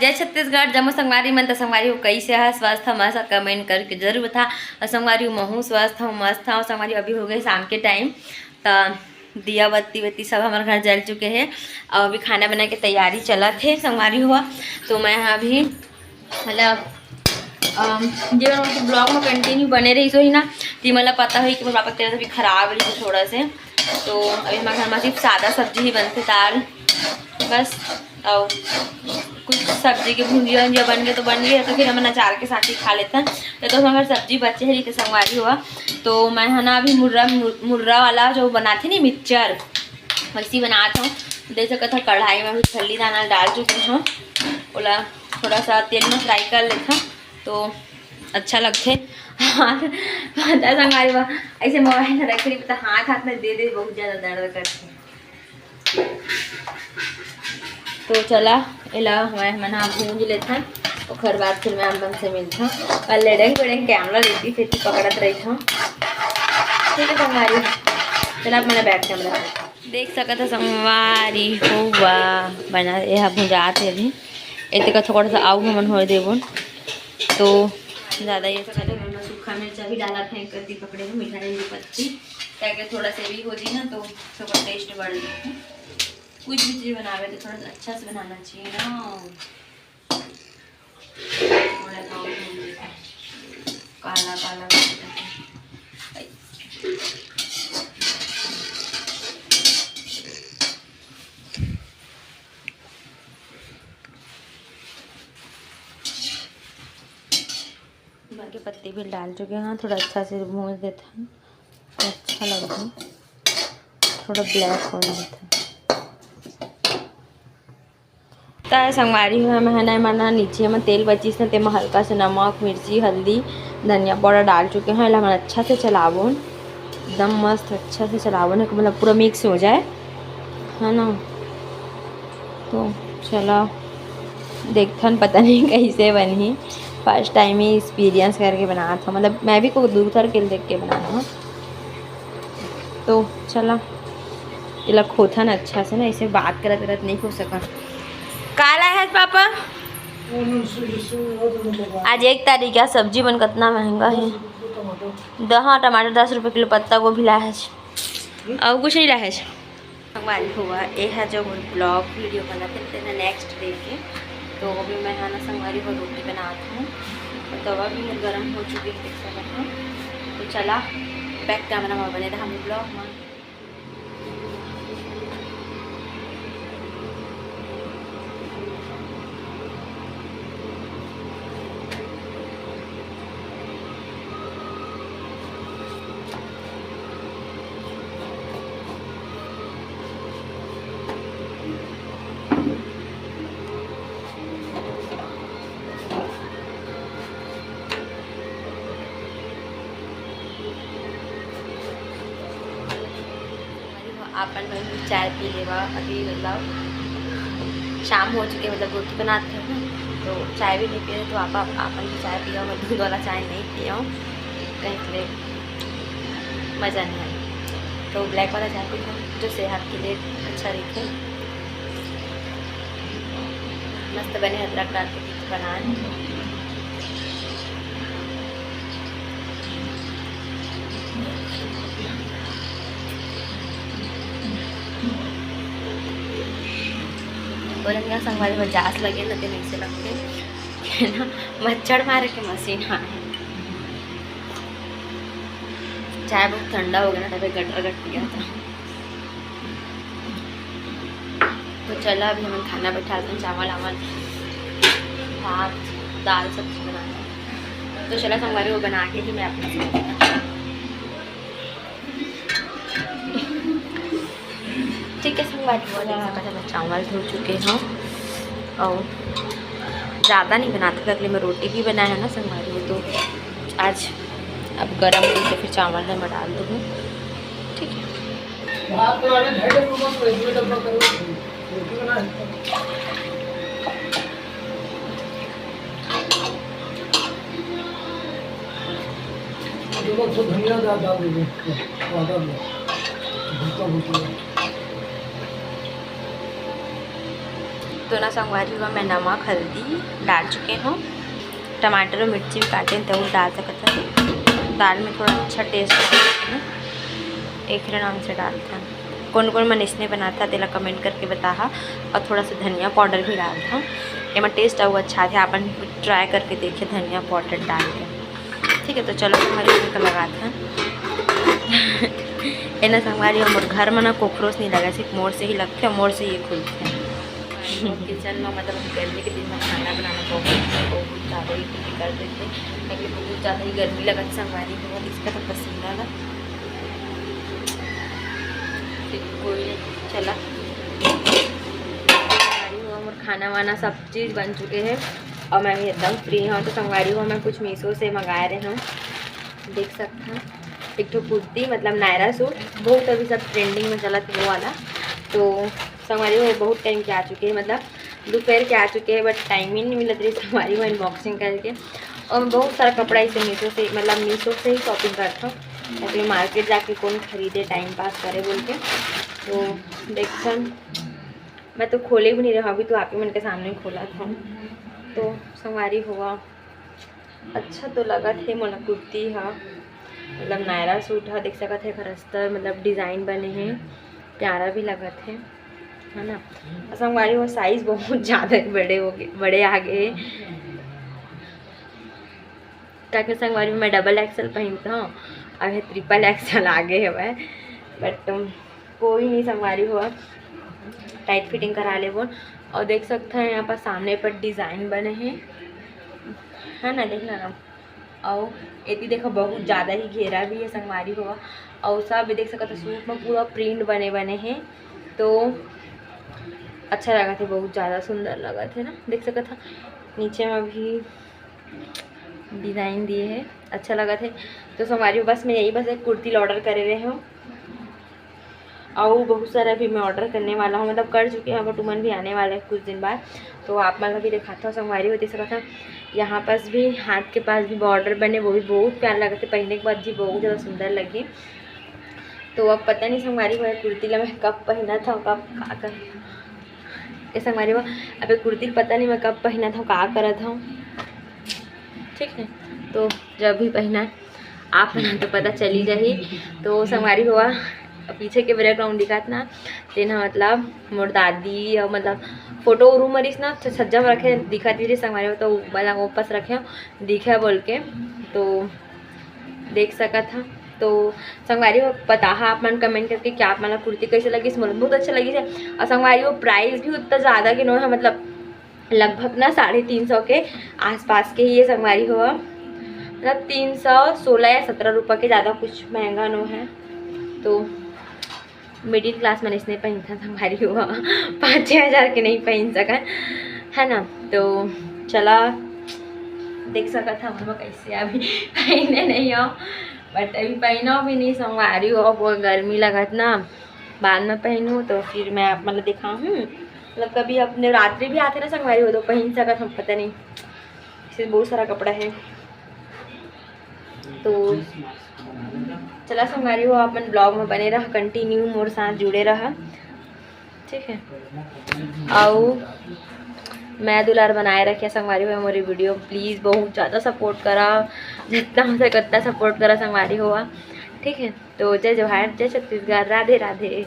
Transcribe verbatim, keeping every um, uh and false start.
जय छत्तीसगढ़, जम्मो संगवारी मन। त संगवारी हो, कइसे ह? स्वस्थ ह? मस्त, कमेंट करके जरूर बता। अउ संगवारी हो, महूँ स्वस्थ हूँ, मस्त हूँ। संगवारी हो, अभी हो गए शाम के टाइम, त दिया बत्ती बत्ती सब हमर घर जल चुके हे। अउ अभी खाना बनाए के तैयारी चलत हे संगवारी हो। तो मैं ह अभी, मतलब, अम, जे ब्लॉग में कंटिन्यू बने रही सो ही ना, ती मला पता होई कि मोर पापा के तबीयत अभी खराब रही थोड़ा से। तो अभी हमारे घर में सिर्फ सादा सब्जी ही बनथे, दाल बस। अउ कुछ सब्जी के भुंजिया उंजिया बन गए तो बन गए, तो फिर हमन अचार के साथ ही खा लेथन। तो, तो हमारे सब्जी बचे है, तो संगवारी हो। तो मैं ह ना अभी मुर्रा, मुर-, मुर्रा वाला जो बनाथे नी मिक्सचर, वैसे ही बनात हूँ। देख सकत हो कढ़ाई में अभी फल्ली दाना डाल चुके हूँ, ओला थोड़ा सा तेल में फ्राई कर लेथन तो अच्छा लगथे। हाथ, पता संगवारी हो, ऐसे मोबाइल रखे रही तो हाथ, हाथ में दे दे बहुत ज़्यादा दर्द करथे। तो चला, एला मैं मन ह भूंज लेथन, ओकर बाद फिर मैं आप मन से मिलथन। और लेडेंग वेडेंग कैमरा लेती फिर पकड़त रहिथन। ठीक है संगवारी, चला आप मन बैक कैमरा देख सकत ह संगवारी हो, बना, एहा भुंजात हे अभी। एते का थोड़ा सा आऊ हमन होए देबो, तो ज़्यादा ये अच्छा लगेगा। सूखा मिर्चा भी डाला था, एक कत्ती पकड़े में मीठा नींबू पत्ती, ताकि थोड़ा सा भी हो जाए ना, तो थोड़ा टेस्ट बढ़ जाए। कुछ भी चीज़ बनावे तो थोड़ा सा अच्छा से बनाना चाहिए ना। थोड़ा सा और काला काला कर देते हैं। के पत्ती भी डाल चुके हैं, थोड़ा अच्छा से भूंज देते हैं, तो अच्छा लगता है, थोड़ा ब्लैक हो जाता है। त संगवारी हो, मैं ह ना, एमा ना नीचे म तेल बचिस ना, तेमा हल्का से नमक, मिर्ची, हल्दी, धनिया पाउडर डाल चुके हैं। एला हमन अच्छा से चलाबोन, एकदम मस्त अच्छा से चलाबोन, मतलब पूरा मिक्स हो जाए, है ना। तो चला देखथन, पता नहीं कैसे बनही, फर्स्ट टाइम ही एक्सपीरियंस करके बनात हूँ, मतलब मैं भी कोई दूसर के देख के बनात हूँ। तो चला, एला खोथन अच्छा से ना, ऐसे बात करत करत नहीं खो सकन। का लाए हस पापा? आज एक तारीख है, सब्जी मन कतना महंगा है। द-, हाँ, टमाटर दस रुपये किलो, पत्ता गोभी लाए हस, अउ कुछ नहीं लाए हस। संगवारी हो, ए ह जो मोर ब्लॉग वीडियो बनत हे, तेन नेक्स्ट डे के। तो अभी मैं ह ना संगवारी हो रोटी बनात हूँ, तो तवा भी मोर गरम हो चुके हे, देख सकत हो। तो चला, बैक कैमरा में बने रहा मोर ब्लॉग में। अपन मन भी चाय पी लेवा। अभी मतलब शाम हो चुके, मतलब रोटी बनात हे ना, तो चाय भी नहीं पिए, तो आप, आप, अपन भी चाय पियो, मैं दूध वाला चाय नहीं पियो, कहीं के लिए मज़ा नहीं आए। तो ब्लैक वाला चाय पीथन, जो सेहत के लिए अच्छा रहिथे। मस्त बने अदरक डाल के बनाए। बोलन का संगवारी हो, जास लगे न, तेन ऐसे लगते है ना, मच्छर मारे के मशीन आए। चाय बहुत ठंडा हो गया ना, तभी गटर गट पिया था। तो चला, अभी हमन खाना बैठा देन, चावल आवल, भात, दाल, सब्जी बनाना। तो चला संगवारी हो, बना के ही मैं आपको ठीक है संगवारी हो, देख सकत हव, मैं चावल धो चुके हूँ और ज़्यादा नहीं बनाते, अगले में रोटी भी बनाए है ना संगवारी हो, तो आज अब गरम होई तो फिर चावल में मैं डाल दूँगी। ठीक है। धनिया डाल, डाल दीजिए, पाउडर में, भूनता भूनता। तो ना संगवारी हो, मैं नमक, हल्दी डाल चुके हूँ, टमाटर और मिर्ची भी काटे हैं, तो वो डाल सकत है। दाल में थोड़ा अच्छा टेस्ट आता है, एक नाम से डालता है। कौन कौन मन इसने बनाता, तेला कमेंट करके बताहा। और थोड़ा सा धनिया पाउडर भी डालता, एमा टेस्ट अउ अच्छा आथे। आपन ट्राई करके देखिए धनिया पाउडर डाल के। ठीक है, तो चलो संगवारी हो, एकर लगात हन। एना संगवारी हो, मोर घर में ना कोखरो से नहीं लगा, सिर्फ मोर से ही लगथे, मोर से ही खुलथे। किचन में मतलब गर्मी के दिन में खाना बनाना बहुत, बहुत ज़्यादा ही डिफिकल्ट रहथे, क्योंकि बहुत ज़्यादा ही गर्मी लगत संगवारी हो, इसका तो पसीना ना कोई चला। संगवारी हो, मोर खाना वाना सब चीज़ बन चुके हैं और मैं भी एकदम फ्री हूँ। तो संगवारी हो, मैं कुछ मीशो से मंगाए रहे हूँ, देख सकते हैं, एक ठो कुर्ती, मतलब नायरा सूट, बहुत अभी सब ट्रेंडिंग में चलत है वो वाला। तो संगवारी हो, बहुत टाइम के आ चुके हैं, मतलब दोपहर के आ चुके हैं, बट टाइम ही नहीं मिलत रही संगवारी हो अनबॉक्सिंग करके। और बहुत सारा कपड़ा इसे मीशो से, मतलब मीशो से ही शॉपिंग करता हूँ, ताकि मार्केट जाके कौन खरीदे, टाइम पास करे बोल के। तो देखथन, मैं तो खोले भी नहीं रहा, अभी तो आप ही मन के सामने खोला था। तो संगवारी हो, अच्छा तो लगत हे मोला कुर्ती हा, मतलब नायरा सूट हा, देख सकत हे, एकर अस्तर मतलब डिजाइन बने हे, प्यारा भी लगत हे, है ना। और संगवारी हो, साइज बहुत ज़्यादा बड़े हो गए, बड़े आ गए। ताकि संगवारी में मैं डबल एक्सएल पहनता हूँ, अब ये ट्रिपल एक्सएल आ गए हवय, बट कोई नहीं संगवारी हो, टाइट फिटिंग करा लेबो। और देख सकते हैं यहाँ पर सामने पर डिजाइन बने हैं, है ना, देखना ना। और एती देखो बहुत ज़्यादा ही घेरा भी है संगवारी हो, और सब भी देख सकते हो सूट में पूरा प्रिंट बने बने हैं, तो अच्छा लगत हे, बहुत ज़्यादा सुंदर लगत हे ना, देख सकत हो नीचे में भी डिजाइन दिए है, अच्छा लगत हे। तो संगवारी हो, बस मैं यही बस एक कुर्ती ऑर्डर करे रहे हूँ, और बहुत सारा भी मैं ऑर्डर करने वाला हूँ, मतलब कर चुके हैं, बट उमन भी आने वाले हैं कुछ दिन बाद। तो आप मन ला भी दिखाता हूँ संगवारी हो, देख सकत हो यहाँ पास भी हाथ के पास भी बॉर्डर बने, वो भी बहुत प्यारा लगत हे, पहनने के बाद भी बहुत ज़्यादा सुंदर लगे। तो अब पता नहीं संगवारी हो, ये कुर्ती ला मैं कब पहनत हूँ, कब का कर, ये संगवारी हो, अब ये कुर्ती पता नहीं मैं कब पहनत हूँ, का करत हूँ, ठीक है। तो जब भी पहना आप मन तो पता चली जाही। तो संगवारी हो, पीछे के बैकग्राउंड दिखत ना, तेन ह मतलब मोर दादी और मतलब फोटो रूम में रहिस ना, तो सज्जा में रखे दिखत रहिस संगवारी हो, तो मतलब वापस रखे दिखे बोल के, तो देख सकत हा। तो संगवारी हो, बताहा आप मन कमेंट करके कि आप मन ला कुर्ती कैसे लगिस। मोला बहुत अच्छा लगिस हे। और संगवारी हो, प्राइस भी उतना ज़्यादा के नो है, मतलब लगभग ना साढ़े तीन सौ के आसपास के ही ये संगवारी हो, मतलब तीन सौ सोलह या सत्रह रुपये के, ज़्यादा कुछ महंगा नो है। तो मिडिल क्लास मन इसने पहनथन संगवारी हो, पाँच छः हज़ार के नहीं पहन सकन, है ना। तो चला देख सकत हा, हमन कैसे अभी पहने नहीं हो, बट अभी पहनो भी नहीं संगवारी हो, अब वो गर्मी लगत ना, बाद में पहनू तो फिर मैं आप मतलब दिखाऊँ। मतलब कभी अपने रात्रि भी आथे ना संगवारी हो, तो पहन सकत हम, पता नहीं, इससे बहुत सारा कपड़ा है। तो चला संगवारी हो, आप मन ब्लॉग में बने रहा, कंटिन्यू मोर साथ जुड़े रहा, ठीक है। अउ मैं दुलार बनाए रखे संगवारी हो मोरे वीडियो, प्लीज़ बहुत ज़्यादा सपोर्ट करा, जितना हो सके उतना सपोर्ट करा संगवारी हो, ठीक है। तो जय जोहार, जय छत्तीसगढ़, राधे राधे।